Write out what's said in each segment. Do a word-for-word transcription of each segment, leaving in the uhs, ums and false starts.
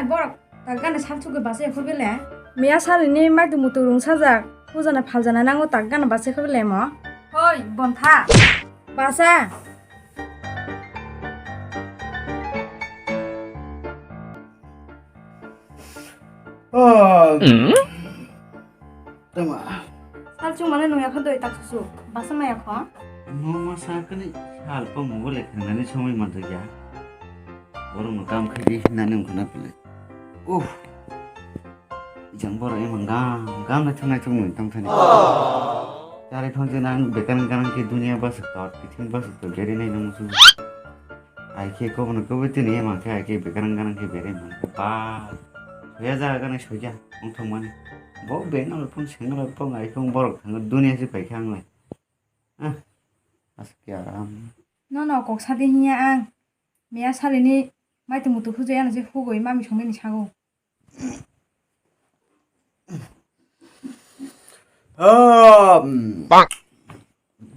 Borok tak gana sal chugwi basa ekho bele. Miya salini maitu mutu rung sajak. Pujana phaljana nango tak gana basa ekho bele mo. Hoi, bontha. Basa. Oh. Tama. Sal chumani nungya kho doi tak susu. Basa maya kho. Noma sakani sal po mobile khanani somoi manjakya. Borokno kam khaidi hinani wngkhana pili. Uff. Ijang borok emang gam gam naithok naithok nung tongthani. Chari thangse nang bekar gana khe dunia basuk tor, pithim basuk tor, beri nai nung musu. Ai khe kobono kobo tini emang khe ai khe bekar gana khe beri man khe ba. Soya jaga gana soya wngthok mani. Bo bengal phone sengal phone ai khe borok thango dunia se paikha ang lai. Ah, aske aram. No, no, kok sadi hinya ang. Miya salini maitu mutu hujui ano je hugui mami songni ni sago. Oh, mm.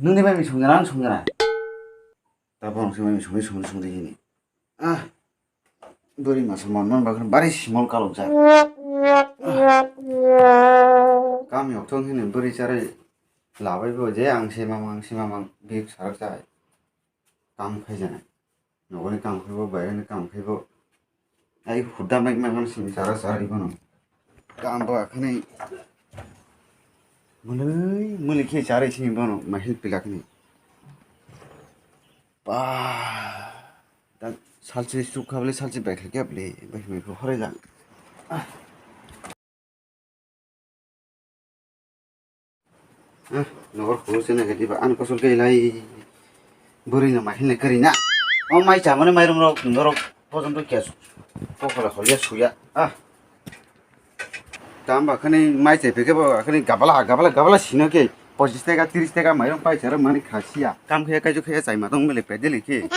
Nungni mami songjana, ang songjana. Tabok se mami songni songni songdi hini. Ah. Bwrwi masa mon man bagwi bari simol kalokjak. Kami okthong hini bwrwi charai labai bo je ang se mamang, se mamang bik sarak chai. Kam khai jana. Nogoni kam khai bo, baireni kam khai bo. Ai huda mai mai man simi chara chara ibono. Kam bo akhani. Muli muli khe chara simi bono mahil pila khani. Ba. Da salchi sukha bole salchi bai kha kya bole bai mai ko hore jang. Ah, nogor khoro se nai diba an kosol ke lai. Bwrwi no mahil ne kari na. O mai chamani mairum rok norok pojon to kya. Kokala kholiya suya. Ah. Tamba khani mai chai peke ba khani gabala gabala gabala sino ke pochis taka tiris taka mairum pai chara mani khasiya. Kam khaya kaiju khaya chai matong mele pedele ke.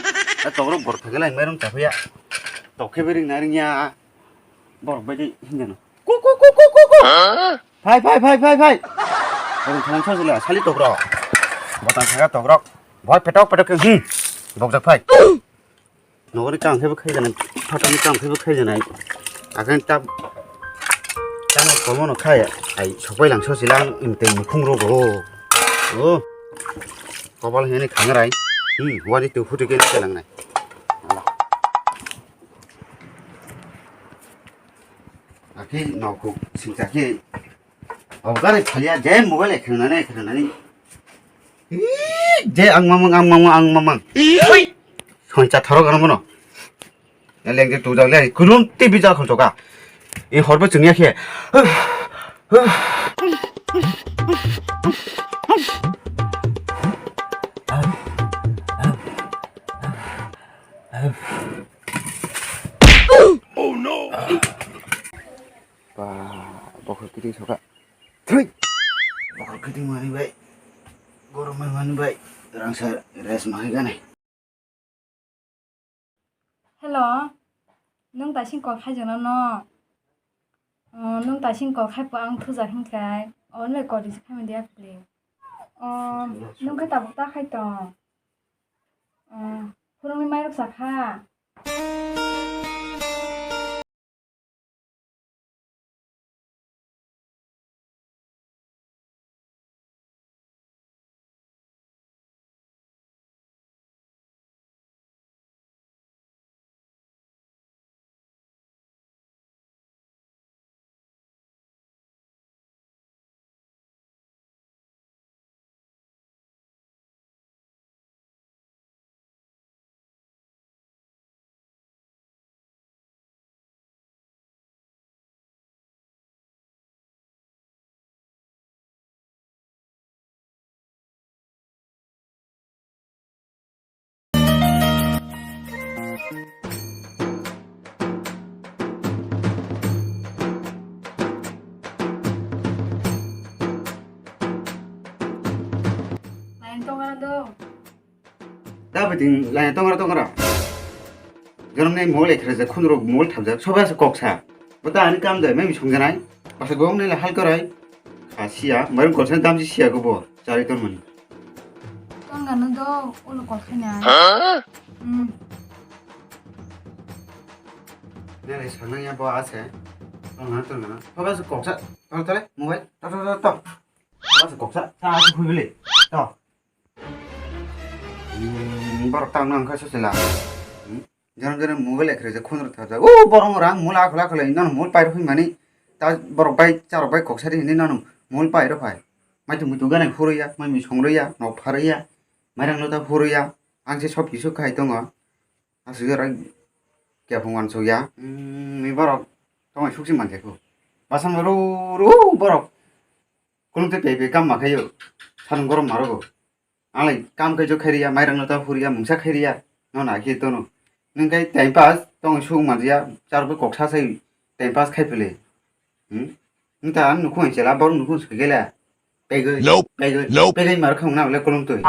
A togro bor thagela mairum chapaya. Tokhe bering naringya. Borok bai di hinjano. Ku, ku, ku, ku, ku, ku. Phai, phai, phai, phai, phai. Borok thalang sa jila, sali tokrok. Botang saga tokrok. Boi petok, petok ke, hmm. Bokjak phai. Nogori kam khebo khai janai. Phatani kam khebo khai janai. Akan tab. Tamo komono khai. Ai, sopai lang so silang, imteng mukhung rogo. Oh. Kobal hene khangarai. Hmm, wadi tu phutu ke langnai. Akhe nokuk singsa khe. Obo gari phalia je mobile khenani khenani. Ih, je ang mamang, ang mamang, ang mamang. Oi. Soncha thoro gana mono. Leng je tu jak le kulum T V jak khol choka. E horbo chungya khe. Oh no! Ba, bokhor kiting soka. Thui! Bokhor kiting mani bai. Gorom mai mani bai. Rangsa res mahai gane. Hello. Nung taising kok khaijana no? Oh, nung taising kok khai po ang thuja hinkhai. Oh, nle kok risi khai mandi apli. Oh, nung khe tabuk ta khai tong. Oh, khurungni mairok sakha. Lain tongara do. Da biting lain tongara tongara. Garam nei mol ekra ja khunro mol thamja soba sa koksa. Bata ani kam jai mai songjanai. Basa gong nei la hal korai. Khasiya marum kolsa damji siya go bo. Chari ton mani. Tongano do ulo kolkhanya. Hmm. Nere sanang ya bo ase. Tong na tong na. Thoba se koksa. Tole tole mobile. To to to to. Thoba se koksa. Sa ase khui bile. To. Hmm, borok tang nang kha sosela. Hmm? Jana jana mobile ekre je khunro tha ja. O borok rang mula khula khula ino mul pai rokhi mani. Ta borok bai charok bai koksa ri hini nanu mul pai rok phai. Mai tu mutu gana khuru ya, mai mi songro ya, nok pharo ya. Mairang no ta phuru ya. Ang se sob kisu khai tongo. Aswk rak kepung wansukya. Hmm, ni borok tongwi sukse manjakhu. Basan ro ro borok. Kulung te pei pei kam ma khayo. Sanung gorom marogo. Anglai kam kaijo khairiya, mairang no ta huriya, mungsa khairiya. No na khe tono. Nung kai time pass tongwi suk manjakya. Char bo kok sa sai time pass khai pele. Hmm? Nta ang nukhung chela borok nukhung sugela. Pegoi. Nope. Pegoi. Nope. Pegoi mar khong na le kulung twi.